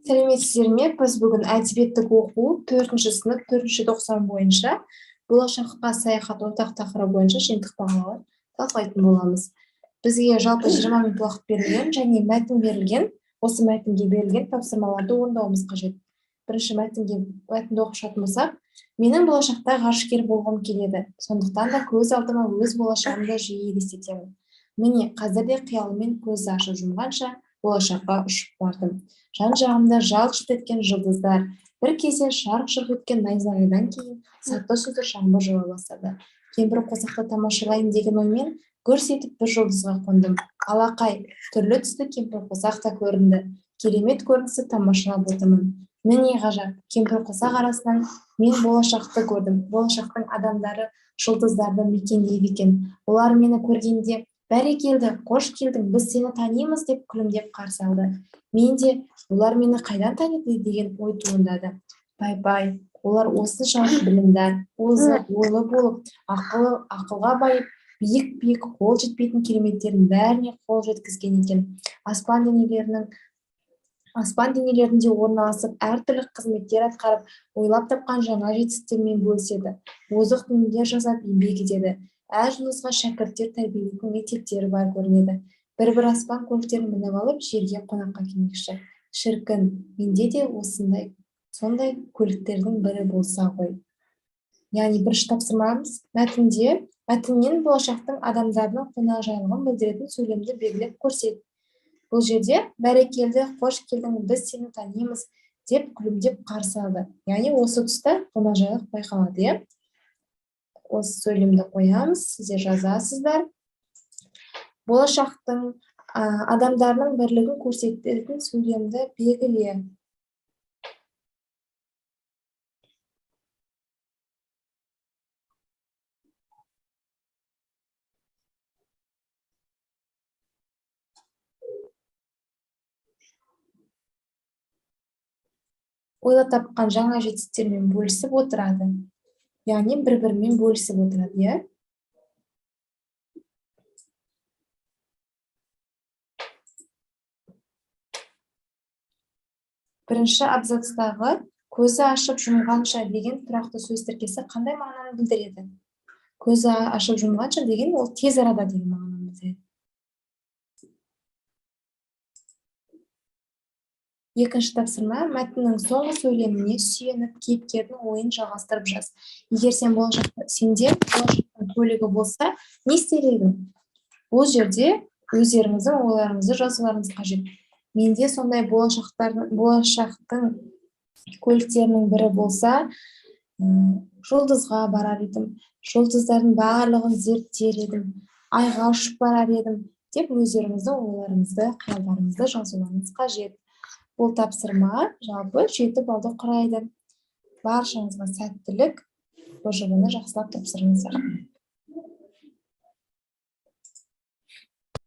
Сәлеметсіздер ме? Біз бүгін әдебиеттік оқу 4-ші сынып 4-ші тоқсан бойынша «Болашаққа саяхат» ортақ тақырыбы бойынша жиынтық бағалауын талқылайтын боламыз. Бізге жалпы 20 минут уақыт берілген және мәтін берілген. Осы мәтінге берілген тапсырмаларды орындауымыз қажет. Бірінші мәтінді оқып шығатын болсақ, менің болашақта ғарышкер болғым келеді. Сондықтан да көз алдыма өз болашағымды жиі елестетемін. Міне, қазір де қиялыммен көзді ашып жұмғанша болашаққа ұшып бардым. Жан-жағымда жалт-жұлт еткен жұлдыздар, бір кезде жарқ-жұрқ еткен найзағайдан кейін сатты-сұты жаңбыр жауа бастады. Кемпір қосақты тамашалайын деген оймен гүрс етіп бір жұлдызға қондым. Алақай, түрлі түсті кемпір қосақ та көрінді. Керемет көріністі тамашалап отырмын. Міне ғажап, кемпір қосақ арасынан мен болашақты көрдім. Болашақтың адамдары жұлдыздарды мекендейді екен. Олар мені көргенде: «Бәрекелді, қош келдің, біз сені танимыз», – деп күлімдеп қарсы алды. Менде «Олар мені қайдан таниды?» деген ой туындады. Пай-пай, олар осыншалық білімдар, озық ойлы болып, ақылға байып, биік-биік, қол жетпейтін кереметтердің бәріне қол жеткізген екен. Аспан денелерінде орналасып, әртүрлі қызметтер атқарып, ойлап тапқан жаңа жетістіктермен бөліседі, озық дүниелер жасап еңбек етеді. Әр жұлдызға шәкірттер тәрбиелейтін мектептері бар көрінеді. Бір-бір аспан көліктерін мініп алып, жерге қонаққа келмекші. Шіркін, менде де осындай сондай көліктердің бірі болса ғой. Яғни бірінші тапсырмамыз: мәтіннен болашақтың адамдарының қонақжайлығын білдіретін сөйлемді белгілеп көрсет. Бұл жерде «Бәрекелді, қош келдің, біз сені танимыз», – деп күлімдеп қарсы алды. Яғни осы тұста қонақжайлық байқалады, иә. Осы сөйлемді қоямыз, сіздер жазасыздар. Болашақтың адамдарының бірлігін көрсететін сөйлемді белгіле. Ойлап тапқан жаңа жетістіктермен бөлісіп отырады. Яғни бір-бірімен бөлісіп отырады, иә? Бірінші абзацтағы «көзі ашып жұмғанша» деген тұрақты сөз тіркесі қандай мағынаны білдіреді? «Көзі ашып жұмғанша» деген ол тез арада деген мағынаны білдіреді. Екінші тапсырма: мәтіннің соңғы сөйлеміне сүйеніп, кейіпкердің ойын жалғастырып жаз. Егер сенде болашақтың көлігі болса, не істер едің? Бұл жерде өздеріңіздің ойларыңызды жазуларыңыз қажет. Менде сондай болашақтың көліктерінің бірі болса, жұлдызға барар едім, жұлдыздардың барлығын зерттер едім, айға ұшып барар едім деп өздеріңіздің ойларыңызды, қиялдарыңызды жазуларыңыз қажет. Бұл тапсырма жалпы 7 балды құрайды. Баршаңызға сәттілік, БЖБ-ны жақсылап тапсырыңыздар.